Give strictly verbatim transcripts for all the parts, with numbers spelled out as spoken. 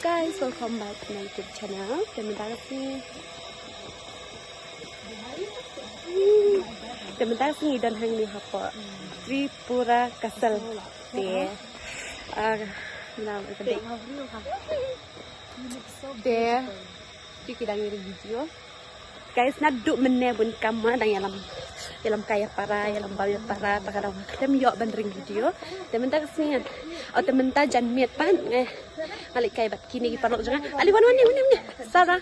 Guys, welcome back to my YouTube channel. Te mynta ka sngi, hmm, te mynta ka sngi don hangne hapoh Tripura Castle. Te, ah, mynta ka dei. Te, te ki dang ïa video. Guys, naduh mynne bun kam ma dang ïalam, ïalam kai ïa para, ïalam bam ïa para, ta ka dang khlem ïoh ban ring video. Te mynta ka sngi, oh, te mynta janmiet pat, eh, nga leit kai bad kine ki paralok jong nga. Ali, wan, wan, wan, wan, wan. Sarah.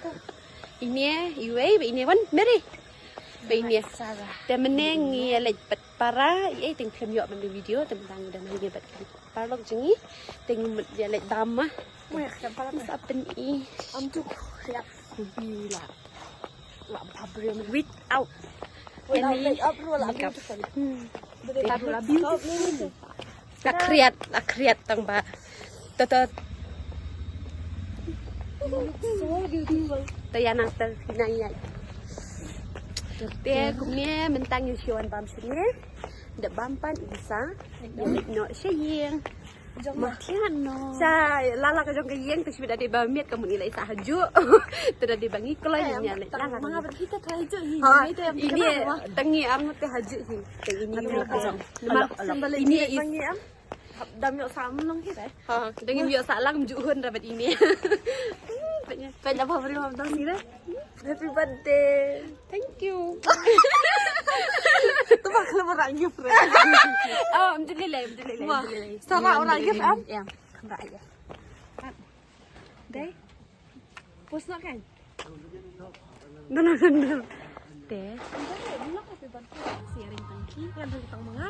Ine, iwei, ba ine, wan, Mary. Ba ine. Te mynne ngi ïa leit bad para, i ei, te ngi khlem ïoh ban ring video, te mynta ngi dang ïa bad kine ki paralok jong ngi, te ngi mut ïa leit bam ma. Mui, khlem para. Sa pyn-i. Am tu khlem. Bila. Wah, bhabrium without any makeup. Hmm. La khriat, la khriat tang ba. Tot, tot. Te ïa nang ter nang ïa. Te kumne mynta ngi shu wan bam shane. Da bam pat ngi sa. Ïa leit noh sha ïing. Jong ma thian no. Sa lala ka jong ka ïing te shibit da dei ba miet ka mut ngi leit sah hajuh. Te da dei ba ngi kloi ngi leit lala. Ma ba kita try hajuh hi. Ha, ini tangi am te hajuh hi. Te ini ka jong. Namar ini tangi am. Dam ïoh sam long hi dei. Ha, dang ïoh sa lang ju hun rabat ini. Panya. Panya apa beri mam tang sini. Happy birthday. Thank you. Tu bak lo orang you friend. Oh, alhamdulillah, alhamdulillah. Sama orang you am. Ya, kamera aja. Dei. Post nak kan? Dur, dur, dur. Dei. Sharing tangki. Yang tang tang manga.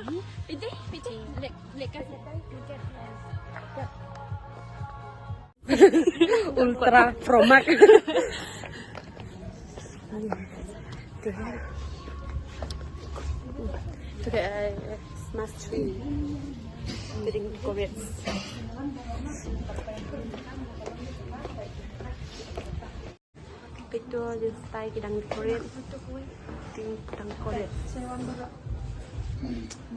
Piti, piti. Lek, lek kan. Ultra Pro Max. Today, uh, Christmas tree. Getting decorates. Ito, yung style, kidang decorate. Ting, kidang decorate.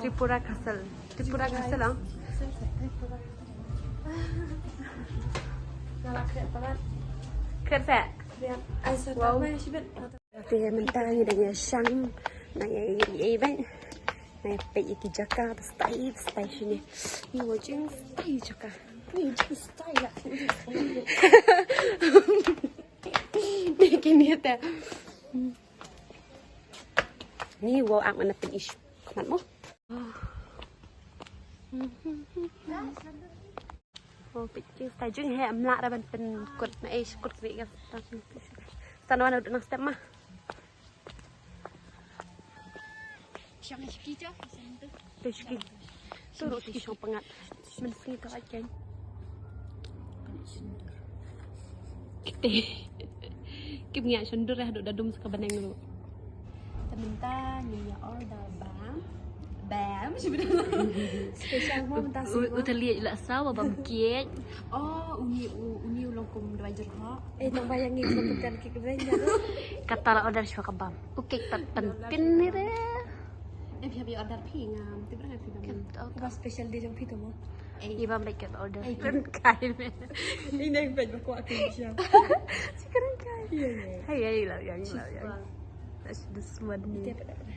Tripura Castle. Tripura Castle, ah? Kret sa? Wow. Te mynta ngi dang ïa shang, nang ïa ïa ïa bai. Nang ïa peit ïa ki jaka, ba style, ba style shane. Ngi wa jing style jaka. Ngi jing style la. Ngi kini te. Ngi wa ak mana pyn-i shu khmat mo. Oh, peit ki style jong he, am lah ra ban pynkut na, eh, kut kri ka. Sa na wan u dang step ma. Shong shiki jo, shong tu. Tu shiki. Tu ruh shiki shong pyngngad. Mynsngi tu ai ken. Kite. Kim ngi ai shon dur eh, duk da dum sa ka bneng ruh. Te mynta ngi ïa order bam. Bam, shi bam. Special mo mynta shi. U, u tali la sa wa bam kiet. Oh, uni u, uni u long kum dawai jerhok. Eh, tang ba ïa ngi kum kan ki kren ja. Kata la order shwa ka bam. U kek pat pynpin ni re. Em phi hap ïa order phi ngam. Te ba ngai phi bam. Ba special day jong phi to mo. Ei. Iba mbet kat order. Ei. Kren kai me. Ine mbet ba kwah kren kai. Si kren kai. Iya, iya. Hai, hai, lau yang, lau yang. That's this one. Ite pada pada.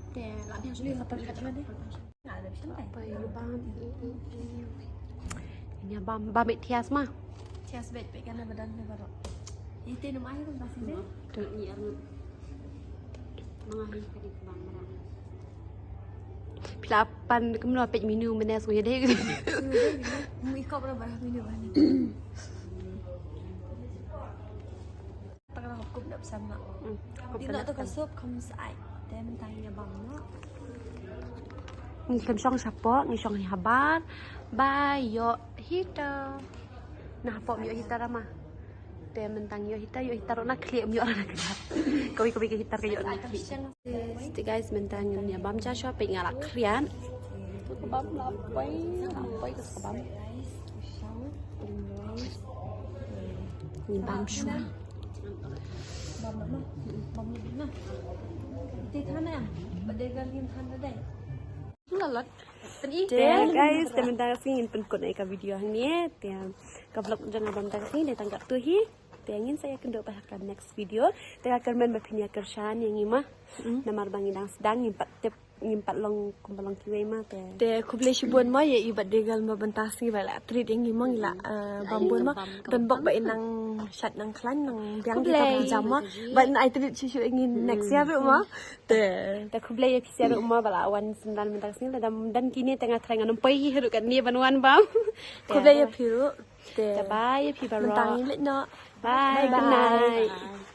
Te, la biang suli, la biang suli. Apa yang bam? I, i, i. Ini bam, bam it thias ma. Thias bet, bet kan badan ni baru. Ite num air pun pasti deh. Tu ni arut. Manga hi kadi bam. Phi la pan kumno peit menu mynne sngewdei. Mu ikop ra ba menu ba ni. Tang na hukum da psam na. Hmm, hukum. Dino da tu ka psam. Sup kham sai. Te mynta ngi bam na. Ngi khlem shong shapoh, ngi shong hi habar. Ba ïoh heater. Na hapoh ym ïoh heater ma. Te mynta ngi ïoh heater, ïoh heater na khlieh, ym ïoh na khlieh. Kawei kawei ka heater ka ïoh na khlieh. Te guys, mynta ngin ïa bam ja shuwa, peit nga la khriat. Ka bam la poi, la poi ka bam. Ngin bam shuwa. Bam na, bam na. Te than na, ba de gan ngin than na dei. Lalot. Pyn-i. Te guys, te mynta ka sngi ngin pynkut ïa ka video hangne. Te ka vlog jong nga ba mynta ka sngi dei tang katto hi. Te ngin sa ïakynduh pat ha ka next video. Te ka kyrmen ba phin ïa kyrshan ïa ngi ma. Namar ba ngi dang sdang, ngim pat tip, ngim pat long kumba long kiwei ma te. Te khublei shibun ma ïa i bad Degal ma, mynta ka sngi ba la treat ïa ngi ma, ngi la eh, bam bun ma. Don bok ba i nang shat nang khlaiñ nang biang ki, khublei, ka jam ma. Ba i treat shisha ïa ngi next year ruh ma. Te te khublei ïa phi shisha ruh ma ba la wan synran mynta ka sngi. Lada ym don kine te nga tharai ngan ym poi hi ruh katne ban wan bam. Khublei ïa phi ruh. Te bye ïa phi baroh. Mynta ngin leit noh. Bye, good night.